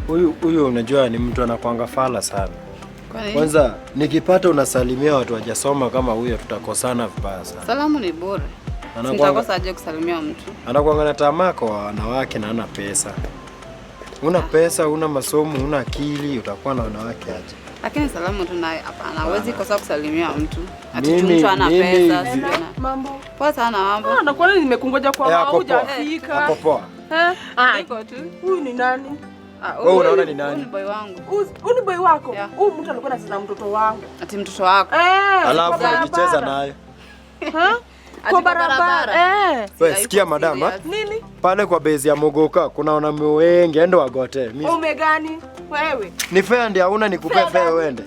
Huyu unajua ni mtu anakuanga fala sana. Kwanza nikipata unasalimia watu wajasoma kama huyo tutakosana vibaya sana. Salamu ni bure. Nitakosa aje kusalimia mtu? Anakuanga na tamaa kwa wanawake na hana pesa. Una pesa, una masomo, una akili, utakuwa na wanawake aje? Lakini salamu tu naye hapana, huwezi kosa kusalimia mtu. Ati mtu ana pesa, mambo. Poa sana mambo. Ah, na kwa nini nimekungoja kwa mama hujafika? Hapo poa. Eh? Niko tu. Huyu ni nani? Wewe unaona ni nani? Huyu ni boy wangu. Huyu ni boy wako? Huyu mtu alikuwa anacheza mtoto wangu. Ati mtoto wako? Alafu alicheza naye. Ha? Kwa barabara. Wewe sikia madam, nini? Pale kwa base ya Mogoka kuna wanaume wengi, endo wagote. Ume gani? Wewe. Ni fair ndio hauna nikupe fair uende.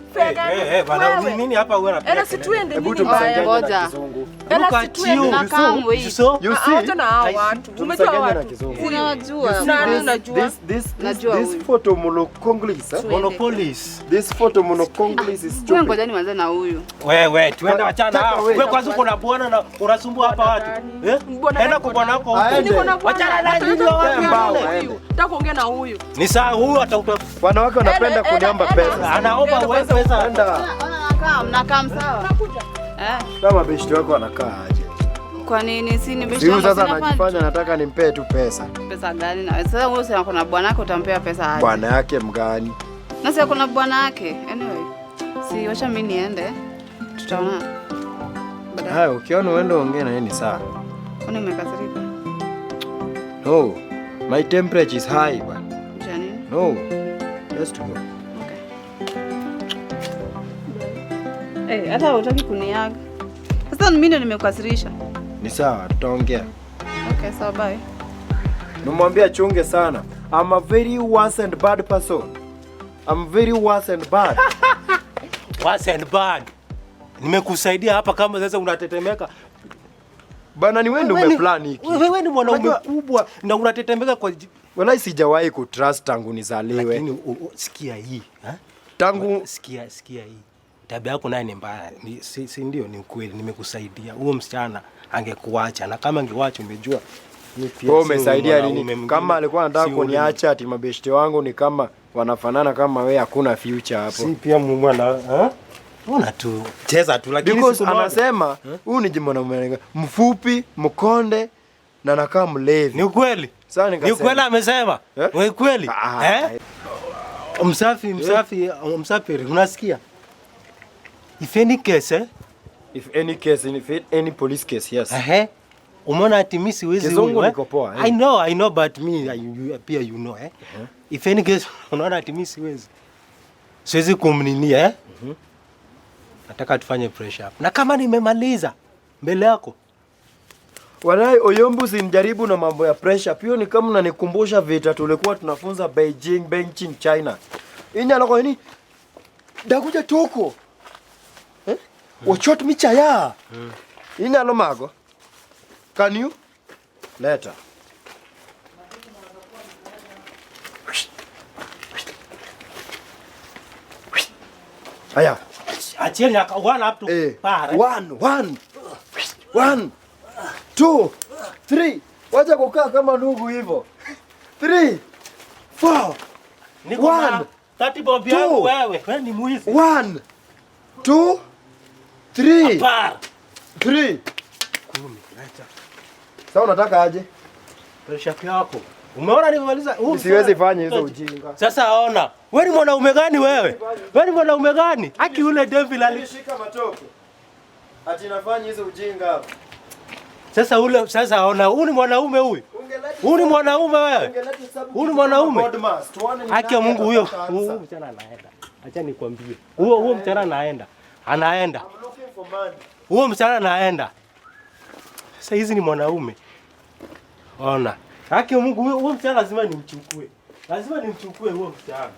Eh bana nini hapa wewe unapiga? Ela si tuende nini? Hebu tumsaidiane na kizungu. Ela si tuende na kamwe. You see? Acha na hao watu. Umejua watu. Unajua. Nani unajua? This photo monocongolese. Monopolis. This photo monocongolese is stupid. Ngoja nianze na huyu. Wewe tuende wachana hao. Wewe kwanza uko na bwana na unasumbua hapa watu. Eh? Enda kwa bwana wako huko. Wachana na nini watu. Nataka kuongea na huyu. Ni saa huyu atakupa. Wanawake wanapenda kuniomba pesa. Anaomba wewe pesa. Ona nakaa msawa. Nakuja. Kama beshte wako anakaa aje? Kwa nini si ni beshte wangu? Sasa anajifanya nataka nimpee tu pesa. Pesa gani na sasa wewe usema kuna bwana yako utampea pesa aje? Bwana yake mgani? Na sasa kuna bwana yake. Anyway, si wacha mimi niende. Tutaona. Haya, ukiona uende ongea na yeye ni sawa. Kwani umekasirika? No. My temperature is high bwana. Jani? No. Just go. Okay. Eh, hata hutaki kuniaga. Sasa mimi ndio nimekukasirisha. Ni sawa, tutaongea. Okay, sawa bye. Nimwambia chunge sana. I'm a very worse and bad person. I'm very worse and bad. Worse and bad. Nimekusaidia hapa kama sasa unatetemeka. Bana ni wewe ndio umeplan hiki. Wewe ni mwanaume mkubwa na unatetemeka kwa Walai sijawahi kutrust tangu nizaliwe. Lakini sikia hii, ha? Tangu sikia hii. Tabia yako naye ni mbaya. Si ndio ni ukweli nimekusaidia. Huo msichana angekuacha na kama angekuacha umejua ni pia. Wewe umesaidia nini? Kama alikuwa anataka kuniacha ati mabeshte wangu ni kama wanafanana kama wewe hakuna future hapo. Si pia mwana, ha? Ona tu cheza tu lakini because anasema huyu ni mwanaume mfupi, mkonde na anakaa mlevi. Ni ukweli. Sasa nikasema. Ni ukweli amesema. Ni ukweli. Eh? Msafi msafiri unasikia? If any case If any case, if any police case, yes. Eh. Umeona ati mimi siwezi Kizungu niko poa. I know but me you, pia you know eh. If any case unaona ati mimi siwezi. Siwezi kumninia eh. Nataka tufanye pressure up. Na kama nimemaliza mbele yako. Walai Oyombu simjaribu na mambo ya pressure. Pio ni kama unanikumbusha vita tulikuwa tunafunza Beijing China. Inya lako ni dakuja toko. Eh? Wachot michaya. Inya lo mago. Can you? Later. Aya. Achiel nyaka 1 up to par. 1 1 1 2 3. Wacha kukaa kama ndugu hivyo. 3 4 1 30 bob yangu wewe. Wewe ni mwizi. 1 2 3 par 3 10. Acha. Sasa unataka aje? Pressure yako. Umeona nimemaliza? Siwezi fanya hizo ujinga. Sasa ona. Wewe ni mwanaume gani wewe? Wewe ni mwanaume gani? Haki yule Devil alishika matope. Ati nafanya hizo ujinga hapa. Sasa ule sasa ona, huyu ni mwanaume huyu. Huyu ni mwanaume wewe. Huyu ni mwanaume. Haki ya Mungu huyo. Huyo msichana anaenda. Acha nikwambie. Huo msichana anaenda. Anaenda. Huo msichana anaenda. Sasa hizi ni mwanaume. Ona. Haki ya Mungu huyo msichana lazima nimchukue. Lazima nimchukue huo msichana.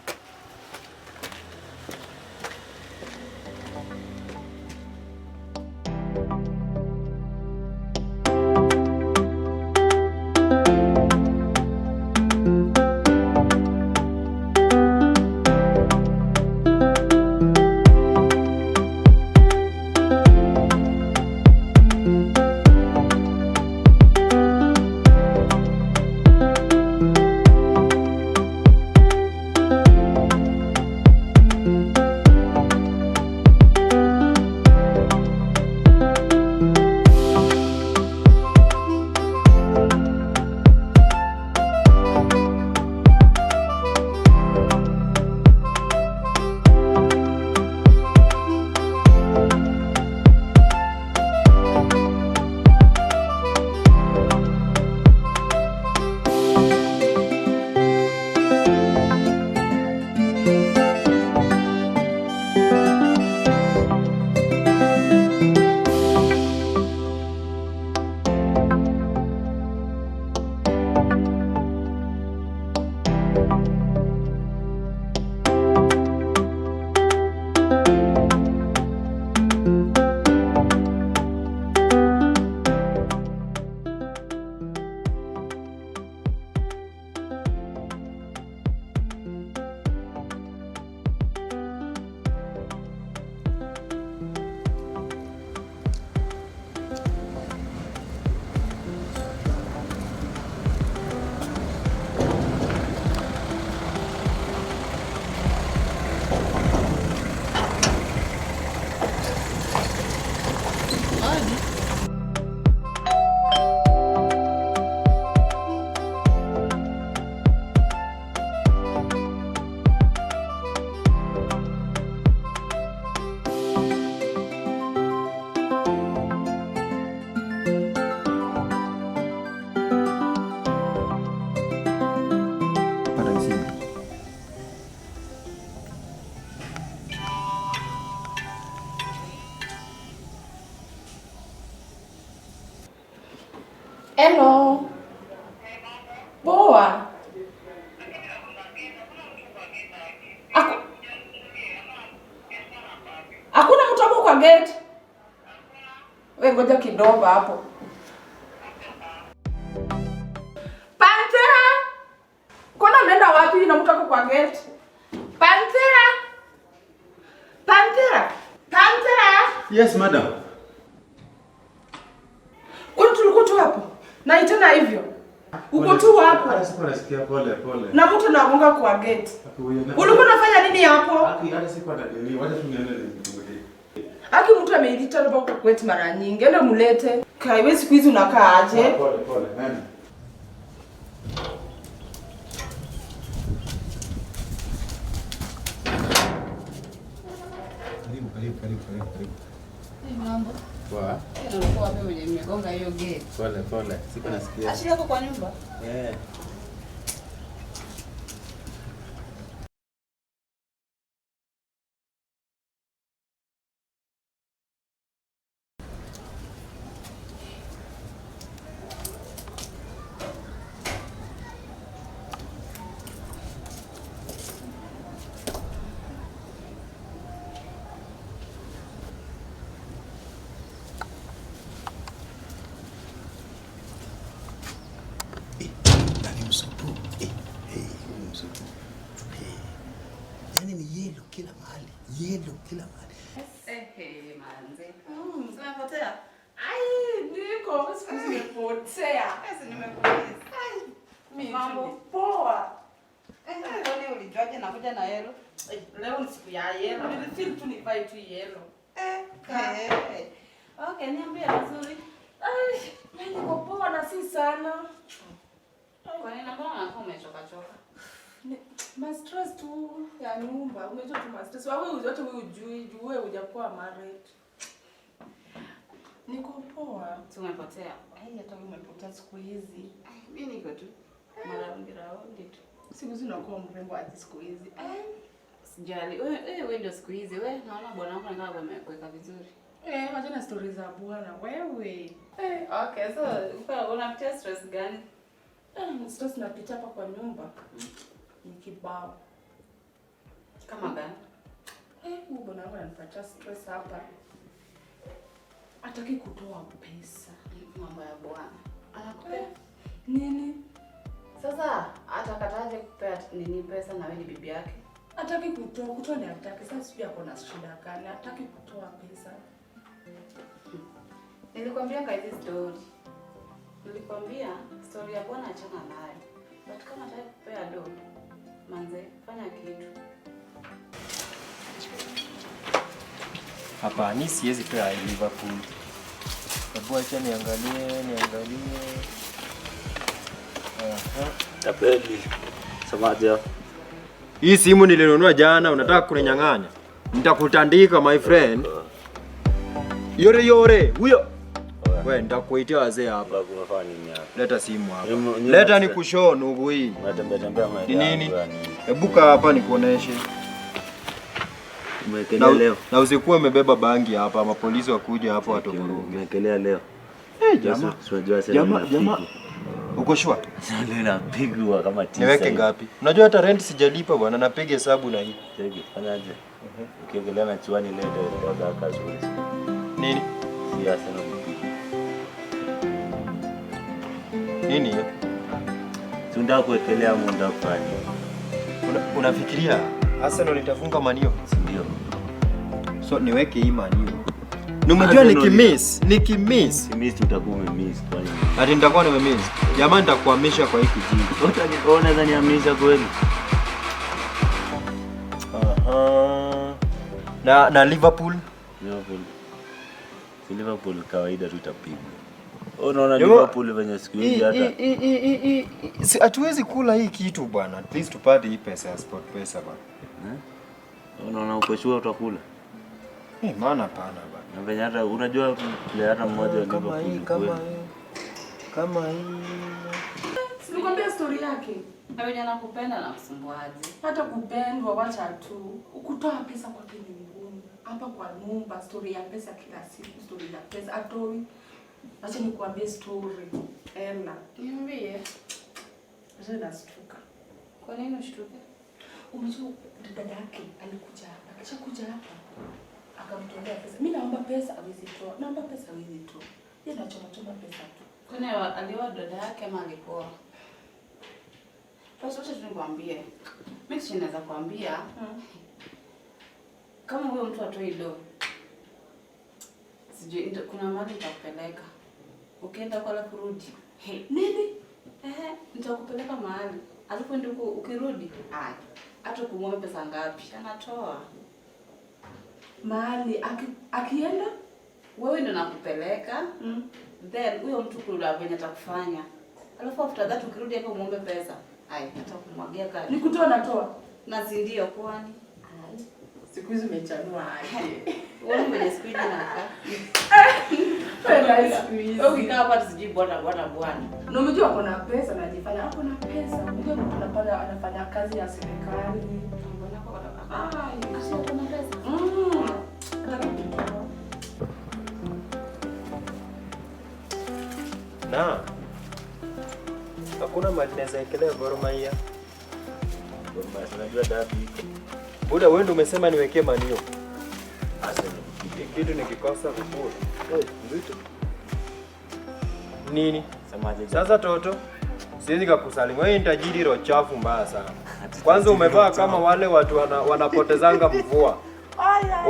Hello. Poa. Hakuna mtu hapo kwa gate. Wewe ngoja kidogo hapo. Panthera! Kona ameenda wapi na mtu ako kwa gate? Panthera! Panthera! Panthera! Yes, madam. Kwani tulikuwa tu hapo? Na itena hivyo. Uko tu hapo. Hata sikuwa nasikia, pole pole. Na mtu anagonga kwa gate. Ulikuwa unafanya nini hapo? Haki hata sikuwa na nini, wacha tu niende nifungulie. Haki mtu ameilita hapo kwa kwetu mara nyingi. Enda mulete. Kai wewe siku hizi unakaa aje? Pole pole, nani? Karibu karibu karibu karibu karibu. Mambo. Poa. Ulikuwa wapi mwenye nimegonga hiyo gate? Pole pole, sikuwa nasikia. Ashley yako kwa nyumba? Eh. Yaani ni yellow kila mahali, yellow kila mahali. Eh, manze. Umepotea? Ai, niko siku zimepotea. Sasa nimekuuliza. Mimi Mambo. poa. Kwani ulijuaje nakuja na yellow? Leo ni siku ya yellow. Nilifeel tu nivae tu yellow. Eh. Okay, niambie vizuri. Ai, mimi niko poa na si sana. Kwa nini mbona unakuwa umechoka choka? Ma stress tu ya nyumba. Unajua tu ma stress. Wewe wote wewe hujui, wewe hujakuwa married. Niko poa. Tumepotea. Ai, hata wewe umepotea siku hizi. Mimi niko tu. Maraundi raundi tu. Siku hizi unakuwa mrembo hadi siku hizi. Sijali. Wewe ndio siku hizi. Wewe naona bwana wako anakaa amekuweka vizuri. Wacha na stories za bwana wewe. Okay, so uko unapitia stress gani? Stress napitia hapa kwa nyumba. Ni kibao. Kama gani? Huyu bwana wangu ananipatia stress hapa. Hataki kutoa pesa. Mambo ya bwana. Anakupea nini? Sasa atakataje kupea nini pesa na wewe ni bibi yake? Hataki kutoa, kutoa ni hataki. Sasa sijui ako na shida gani. Hataki kutoa pesa. Nilikwambia hizi story. Nilikwambia story ya bwana achana nayo. But kama hataki kupea do, manze fanya kitu. Hapa ni siwezi pea Liverpool. Hebu acha niangalie. Aha. Tapeli. Samaje. Hii simu nilinunua jana, unataka kuninyang'anya? Nitakutandika my friend. Yore yore, huyo. Wewe nitakuitia wazee hapa. Unafanya nini hapa? Leta simu hapa. Leta nikushow ndugu hii. Unatembea tembea maeneo. Ni nini? Hebu kaa hapa nikuoneshe. Umekelea leo. Na usikuwe umebeba bangi hapa, mapolisi wakuja hapo watuvuruge. Umekelea leo. Jamaa. Unajua sasa. Jamaa. Uko sure? Leo napigwa kama tisa. Niweke ngapi? Unajua hata rent sijalipa bwana, napiga hesabu na hii. Cheki, fanyaje? Ukiekelea na chuani leo ndio itaanza kazi. Nini? Si Arsenal. Nini hiyo? Si unataka kuwekelea muda fulani. Unafikiria Arsenal itafunga Man U? Ndio. So niweke hii Man U. Nimejua nikimiss, nikimiss. Miss utakuwa umemiss kwa nini? Ati nitakuwa nimemiss. Jamaa nitakuhamisha kwa hiki kijiji. Unaweza nihamisha kweli? Aha. Na Liverpool? Liverpool. Si Liverpool kawaida tu itapigwa. Unaona Liverpool venye siku hizi hata. Si hatuwezi kula hii kitu bwana. At least tupate hii pesa ya Sport Pesa bwana. Unaona uko sure utakula? Maana pana bwana. Na venye hata unajua player hata mmoja wa Liverpool kama hii. Kama hii. Silikwambia story yake. Na wenye anakupenda na kusumbuaje? Hata kupendwa wacha tu. Kutoa pesa kwake ni ngumu. Hapa kwa nyumba story ya pesa kila siku, story ya pesa atoi. Acha nikuambie story. Ella. Niambie. Sasa nastuka. Kwa nini ushtuke? Umejua dada yake alikuja hapa. Akishakuja hapa akamtolea pesa. Mimi naomba pesa hawezi toa. Naomba pesa hawezi toa. Yeye anachoma choma pesa tu. Kwani alioa dada yake ama alikuwa? Basi wacha tu nikwambie. Mimi kitu naweza kuambia kama huyo mtu atoi do. Sijui kuna mahali nitakupeleka. Ukienda kwa alafu rudi. Hey. Nini? Ehe, nitakupeleka mahali. Alafu ndio ukirudi, ai. Hata kumwomba pesa ngapi? Anatoa. Mahali akienda Wewe ndio nakupeleka. Then huyo mtu kuna venye atakufanya. Alafu after that ukirudi hapo muombe pesa. Ai, atakumwagia kadi. Ni kutoa natoa. Na si ndio kwani? Siku hizi umechanua aje. Wewe mwenye siku hizi nakaa. Wewe siku hizi. Wewe ukikaa hapa sijui bwana bwana bwana. Na umejua ako na pesa anajifanya ako na pesa. Unajua mtu anafanya anafanya kazi ya serikali. Mbona kwa Ai, sio kuna pesa? Karibu. Na hakuna mali naweza ekelea Gor Mahia. Gor Mahia, unajua dabi iko. Buda, wewe ndio umesema niwekee manio. Arsenal. Kitu nikikosa kukula. Eh, nzito. Nini? Semaje? Sasa toto, siwezi kukusalimu. Wewe ni tajiri roho chafu mbaya sana. Kwanza umevaa kama wale watu wanapotezanga mvua.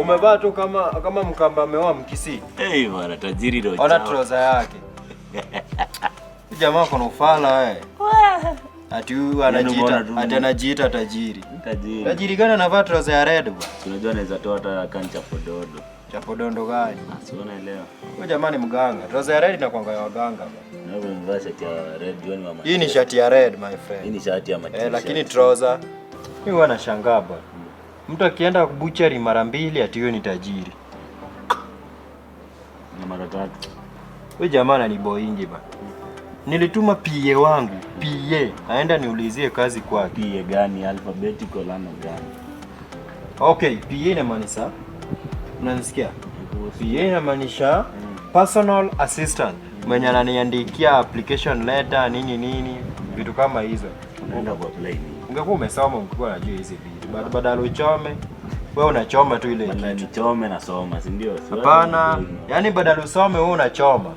Umevaa tu kama mkamba ameoa Mkisii. Eh, bwana tajiri roho Ona chafu. trouser yake. Jamaa kuna ufala wewe. Ati huyu anajiita, ati anajiita tajiri. Tajiri. Tajiri gani anavaa trouser ya red bwana? Unajua anaweza toa hata kan chapododo. Chapodondo gani? Si unaelewa. Huyu jamaa ni mganga. Trouser ya red inakuanga ya waganga bwana. Na wewe umevaa shati ya red, jioni mama. Hii ni shati ya red my friend. Hii ni shati ya matisha. Lakini trouser mimi huwa nashangaa bwana. Mtu akienda butchery mara mbili ati huyo ni tajiri. Na mara tatu. Huyu jamaa ananiboingi bwana. Nilituma PA wangu, PA aenda niulizie kazi kwake. PA gani? Alphabetical ama gani? Okay, PA inamaanisha, unanisikia? PA inamaanisha personal assistant, mwenye ananiandikia application letter nini nini, vitu kama hizo. Unaenda ku apply nini? Ungekuwa umesoma ungekuwa unajua hizi vitu. Badala uchome, wewe unachoma tu ile Badala kitu. nichome nasoma, si ndio? Hapana, yaani badala usome wewe unachoma.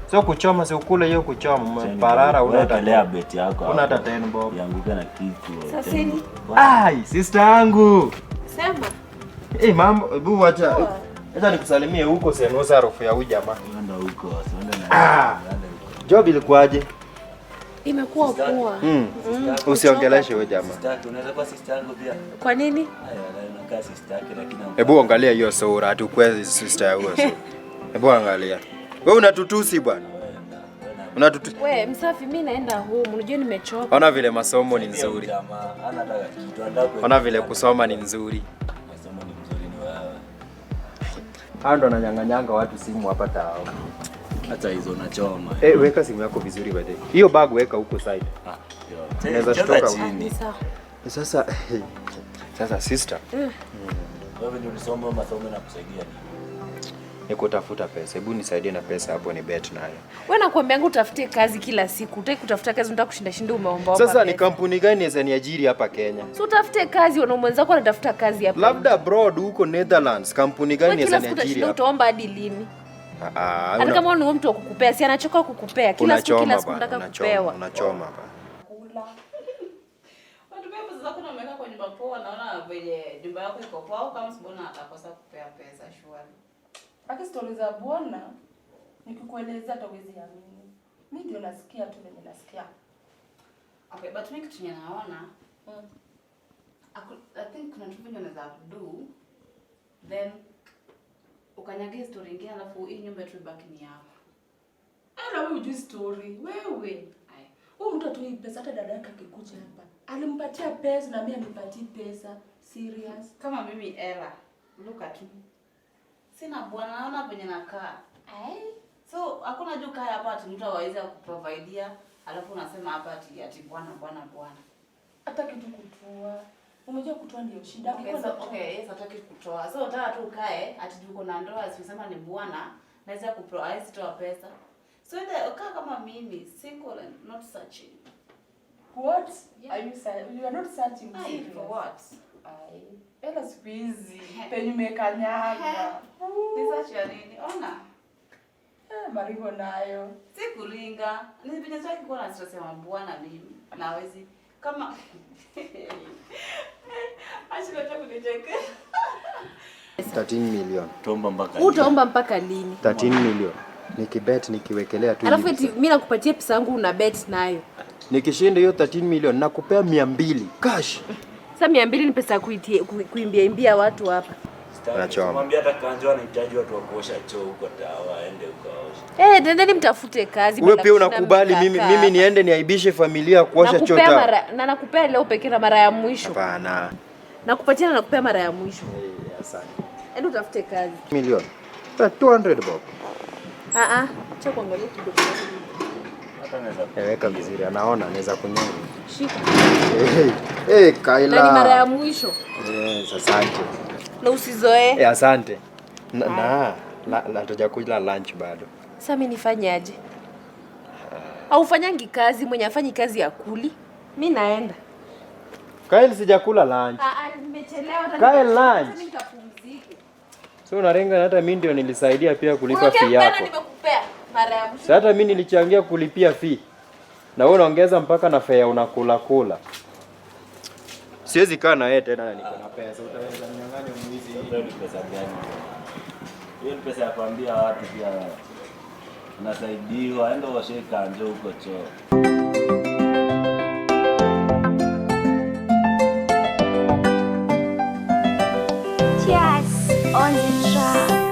Sio kuchoma, si ukule hiyo kuchoma, parara una hata beti yako. Una hata 10 bob. Yanguka na kitu. Sasa ni Ai, sister yangu. Sema. Eh, mambo, hebu acha. Acha nikusalimie huko senusa harufu ya huyu jamaa. Unaenda huko, usiende na. Job ilikuwaje? Imekuwa poa. Usiongeleshe huyo jamaa. Sister yake, unaweza kuwa sister yangu pia. Kwa nini? Haya, unakaa sister yake lakini Hebu angalia hiyo sura, hatukwezi sister ya huyo sura. Hebu angalia. Wewe unatutusi bwana. Unatutusi. Wewe msafi, mimi naenda home. Unajua nimechoka. Ona vile masomo ni nzuri. Ona vile kusoma ni nzuri. Masomo ni mzuri ni wewe. Hao ndo wananyang'anyanga watu simu hapa tao. Hata hizo unachoma. Eh, weka simu yako vizuri by the way. Hiyo bag weka huko side. Ah, Unaweza kutoka chini. Sawa. Sasa sasa sister. Wewe ndio ulisoma masomo na kusaidia nini? Ni kutafuta pesa. Hebu nisaidie na pesa hapo ni bet nayo. Wewe nakwambia utafute kazi kila siku. Utaki kutafuta kazi, unataka kushinda shinda umeomba. Sasa ni kampuni gani inaweza niajiri hapa Kenya? Si utafute kazi, wanaume wenzako wanatafuta kazi hapa. Labda abroad huko Netherlands, kampuni gani inaweza niajiri hapa? Utaomba hadi lini? Hata kama ni mtu wa kukupea, si anachoka kukupea. Kila siku kila siku unataka kupewa. Unachoma bana. Kula. Watumia pesa zako na umeweka kwa nyumba poa, naona venye nyumba yako iko poa, kama sibona atakosa kupea pesa surely. Aki story za bwana nikikuelezea hata huwezi amini. Mimi ndio nasikia tu venye nasikia. Okay, but mimi kitu naona I think kuna tu venye unaweza do then ukanyagia story nyingine alafu hii nyumba tu ibaki ni yako. Ana wewe hujui story. Wewe. Huyu mtu atoi pesa hata dada yake akikuja hapa. Alimpatia pesa na mimi anipatie pesa. Serious. Kama mimi Ella, look at me. Sina bwana, naona venye nakaa. Ai. So hakuna juu kaya hapa ati mtu aweze kuprovidea alafu unasema hapa ati bwana bwana bwana. Hata kitu kutoa. Umejua kutoa ndio shida. Okay, so okay, yes, hataki kutoa. So unataka tu ukae ati uko na ndoa, si usema ni bwana, naweza kuprovide toa pesa. So either ukaa kama mimi, single and not searching. What? Are you searching? You are not searching. Ai, for what? Ai. Ela siku hizi penye umekanyaga. Ni search ya nini? Ona. Maringo nayo. Si kuringa. Ni penye sitaki kuwa na stress ya mabwana mimi. Nawezi kama acha nataka kunicheka. 13 million. Utaomba mpaka. Utaomba mpaka lini? 13 million. Nikibet nikiwekelea tu. Alafu eti mimi nakupatia pesa yangu una bet nayo. Nikishinda hiyo 13 million nakupea 200 cash. Sasa 200 ni pesa ya kuimbia imbia watu hapa. Unachoma. Mwambie hata Kanjo anahitaji watu wa kuosha choo huko Tawa, aende ukaoshe. Nendeni mtafute kazi. Wewe pia unakubali mimi niende niaibishe familia kuosha choo Tawa? Na nakupea leo pekee na mara ya mwisho. Hapana. Nakupatia na nakupea mara ya mwisho. Asante. Enda utafute kazi. Million. 200 bob. Acha kuangalia kidogo. Hata naweza Weka vizuri, anaona anaweza kunyonga. Shika. Kaila. Na ni mara ya mwisho. Yes, asante. Na usizoee. Asante. Na hatujakula lunch bado. Sasa mimi nifanyaje? Au ufanyangi kazi, mwenye afanyi kazi ya kuli. Mimi naenda. Kyle sijakula lunch. Nimechelewa hata. Kyle lunch. Mimi nitapumzika. So unarenga hata mimi ndio nilisaidia pia kulipa fee yako. Nimekupea mara ya mwisho. Sasa hata mimi nilichangia kulipia fee. Na wewe unaongeza mpaka na fare unakula kula. Siwezi kaa na wewe tena na niko na pesa. Utaweza ninyang'anye mwizi hii. Hiyo ni pesa gani? Hiyo ni pesa ya kuambia watu pia unasaidiwa, enda uoshe Kanjo huko choo. Cheers on the track.